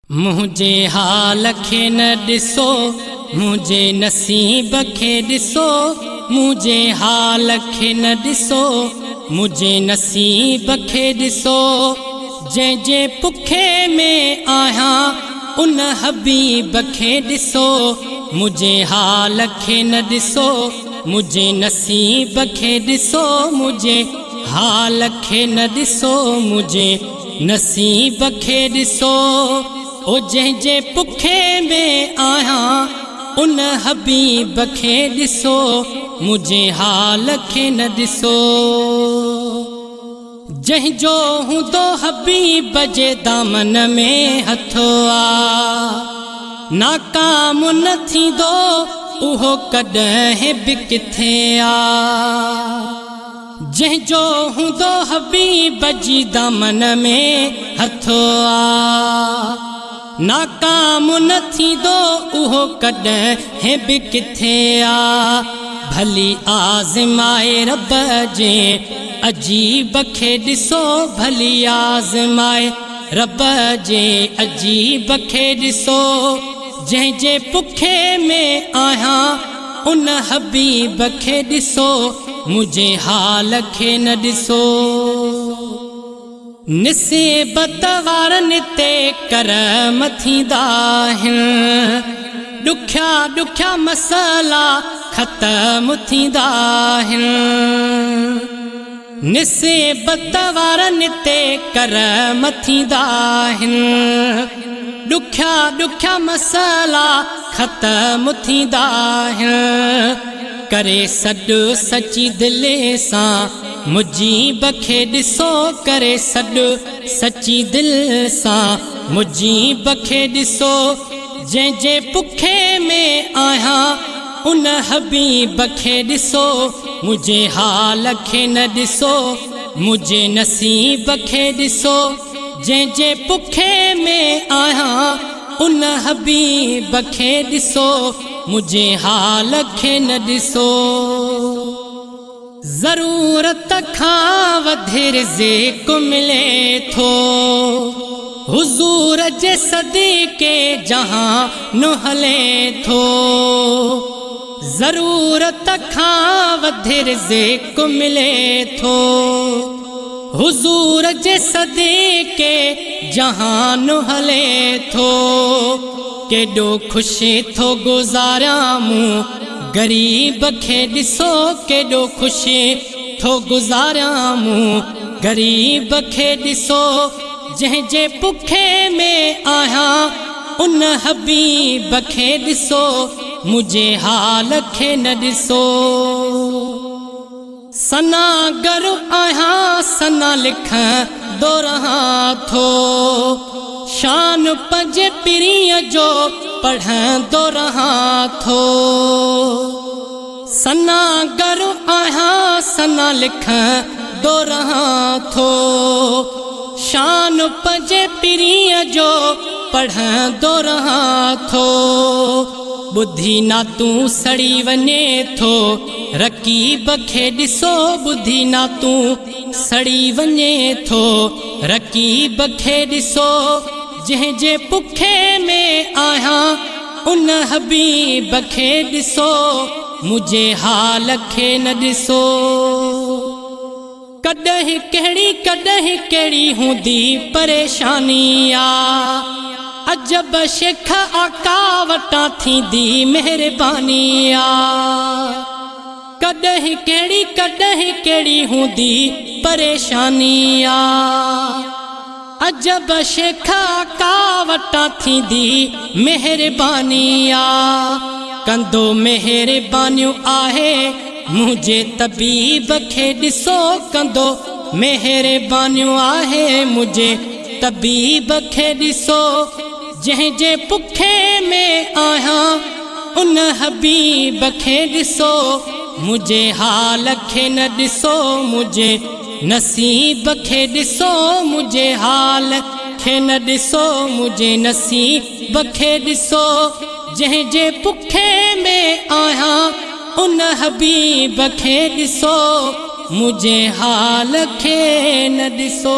منهنجي حال کي نه ڏسو، منهنجي نصيب کي ڏسو، منهنجي حال کي نه ڏسو، منهنجي نصيب کي ڏسو، جنهن جي پکي ۾ آهيان ان حبيب کي ڏسو، منهنجي حال کي نه ڏسو، منهنجي نصيب کي ڏسو، منهنجي حال کي نه ڏسو، منهنجي نصيب کي ڏسو، او جنهن جي پکي ۾ آهيان ان حبيب کي ڏسو، منهنجي حال کي نه ڏسو. جنهن جو هوندو حبيب جي دامن ۾ هٿ آ، ناڪام نه ٿيندو اهو ڪڏهن به ڪٿي آ. جنهن جو هوندو حبيب جي دامن ۾ هٿ آ، ناڪام نه ٿيندو اهو ڪڏهن به ڪٿي آ. ڀلي آزمائي رب جي عجيب کي ڏسو، ڀلي آزمائي رب جي عجيب کي ڏسو، جنهن جي پکي ۾ آهيان ان حبيب کي ڏسو، منهنجي حال کي نه ڏسو. نصيبت وارن تي ڪرم ٿيندا آهن، ڏکيا ڏکيا مسئلا ختم ٿيندا آهن. نصيبت وارن تي ڪرم ٿيندا آهن، ڏکيا ڏکيا مسئلا ختم ٿيندا آهن. ڪري سڏ سچي دل سان مجيب کي ڏسو، ڪري سڏ سچي دل سان مجيب کي ڏسو، جنهن جي پکي ۾ آهيان ان حبيب کي ڏسو، منهنجي حال کي نه ڏسو، منهنجي نصيب کي ڏسو، جنهن جي پکي ۾ آهيان ان حبيب کي ڏسو، منهنجي حال کي نه ڏسو. ضرورت کان وڌ رزق ملي ٿو، حضور جي صدقي جهان هلي ٿو. ضرورت کان وڌ رزق ملي ٿو، حضور جي صدقي جهان هلي ٿو. ڪيڏو خوش ٿو گذاريان مون غريب کي ڏسو، ڪيڏو خوش ٿو گذاريان مون غريب کي ڏسو، جنهن جي پکي ۾ آهيان ان حبيب کي ڏسو، منهنجي حال کي نه ڏسو. ثنا گر آهيان ثنا لکندو رهان ٿو، شان پنهنجي پرينءَ جو پڙهندو رهان ٿو. ثنا گر آهيان ثنا لکندو رهان ٿو، شان پنهنجي پرينءَ جو پڙهندو رهان ٿو. ٻڌي نا تون سڙي وڃي ٿو رقيب کي ڏسو، ٻڌي نا تون سڙي وڃي ٿو رقيب کي ڏسو، جنهن جي پکي ۾ آهيان ان حبيب کي ڏسو، منهنجي حال کي نه ڏسو. ڪڏهن ڪهڙي ڪڏهن ڪهڙي هوندي پريشاني آ، عجب شيخ آقا وٽان ٿيندي مهرباني آ. ڪڏهن ڪهڙي ڪڏهن ڪهڙي هوندي پريشاني آ، عجب شيخ آقا وٽان ٿيندي مهرباني آ. ڪندو مهربانيون آهي منهنجي طبيب کي ڏسو، ڪندو مهربانيون آهي منهنجي طبيب کي ڏسو، جنهن جي پکي ۾ آهيان ان حبيب کي ڏسو، منهنجي حال کي نه ڏسو، منهنجي نصيب کي ڏسو، منهنجي حال کي نه ڏسو، منهنجي نصيب کي ڏسو، جنهن جي پکي ۾ آهيان ان حبيب کي ڏسو، منهنجي حال کي نه ڏسو.